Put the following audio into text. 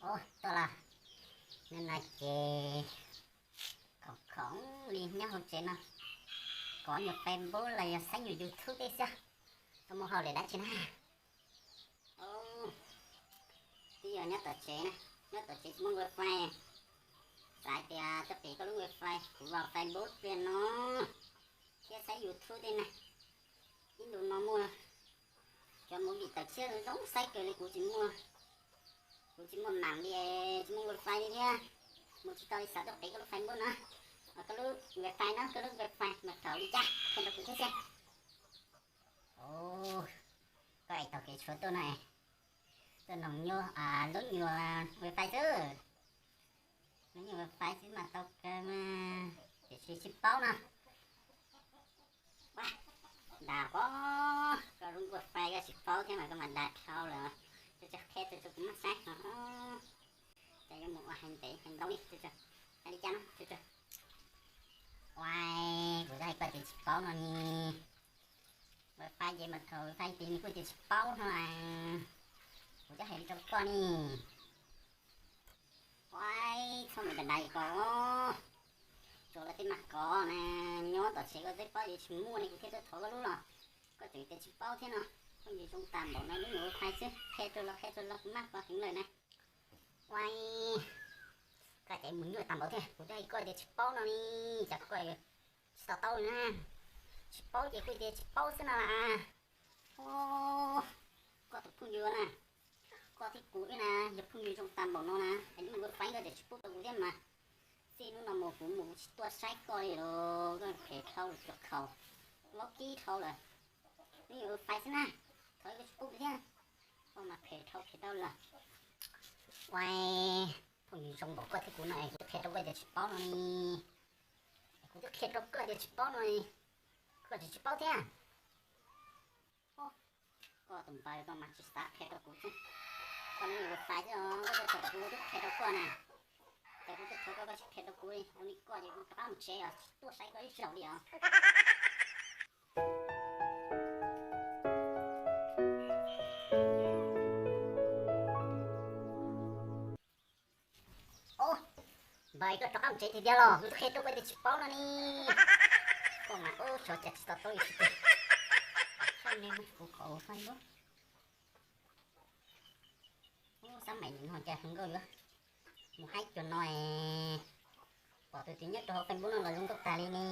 Ub, tuaj los, nim no ces khoom khoom li nyob hauv tsev no, kov nyuag Facebook los yog saib nyuag YouTube tej xwb, tau muaj hauj lwm dab tsi na. Twb yog nyob tom tsev na, nyob tom tsev tsis muaj wifi, xav tias tuaj qiv koj lub wifi kuv los Facebook pliag no thiab saib YouTube tej na. Ib ntus no muaj cov movie tawm tshiab zoo saib kawg li, kuv tsis muaj, kuv tsis muaj mam li, tsis muaj wifi li thiab, mus tsis tau li, xav tuaj qiv koj lub Facebook no. Koj lub wifi no, koj lub wifi mas thaum li cas qhia rau kuv thiab xwb. Koj es taug kev tshuav tuaj no, tuaj noog nyuaj, lub nyuag wifi xwb, lub nyuag wifi xwb mas tau kawg mas, tiam sis tsis paub no. Dag pob, koj lub wifi koj tsis paub thiab mas koj mas dag dhau lawm. Tsuag tsuag qhia rau kuv maj saib, ces yuav mus ua hais ntev hais ntau li, hais li cas no. Ua, kuv twb hais koj tias tsis paub no ne. Wifi ces mas thaum wifi tias nws kuj tias tsis paub no, kuv twb hais li rau koj ne. Ua, txhob mus dag dag ko, tsuas lawv tej mag kov na, nyob tom tsev koj twb paub tias tsis muaj ne, kuv thiaj tuaj thov koj lub los koj tseem tias tsis paub thiab no. Koj nim zoo tas npaum no, lub nyuag wifi xwb qhia rau los qhia rau los kuv maj kov heev lawm na. Ua, koj ces mus nyuaj tas npaum thiab, kuv twb hais koj tias tsis paub no ne, cas koj tsis to taub li na. Tsis paub ces kuj tias tsis paub xwb no las. Koj tus phooj ywg na, koj thiab kuv ib na yog phooj ywg zoo tas npaum no na, es lub wifi koj tseem tsis pub rau kuv thiab mas. Txij hnub no mus kuv mus kuv tsis tuaj saib koj li los, koj phem dhau lawm, cuag khaus vaub kib dhau lawm. Lub nyuag wifi xwb na, thov koj tsis pub kuv thiab, koj mas phem dhau phem dhau lawm. Ua, phooj ywg zoo npaum koj thiab kuv no es kuv twb qhia rau koj tias tsis paub no ne, kuv twb qhia rau koj tias tsis paub no ne, koj tseem tsis paub thiab. Koj tus npawg koj mas tsis xav qhia rau kuv xwb, koj lub nyuag wifi xwb os, koj twb qhia rau kuv, kuv twb qhia rau koj na, ces kuv twb qhia koj, koj tsis qhia rau kuv li, ua li koj ces kuv rov qab mus tsev os, tsis tuaj saib koj ib zaug li os. Ub, npawg, koj rov qab mus tsev tiag tiag los? Kuv twb qhia rau koj tias tsis paub no ne. Koj mas ub, xyov cas tsis to taub li tiag. Saib ne, kuv qhov Facebook. Ub, xab maim no cas hluas nkauj yuav mus haib cuag no es, pom tus twg nyob rau hauv Facebook no los zoo nkauj tag li ne.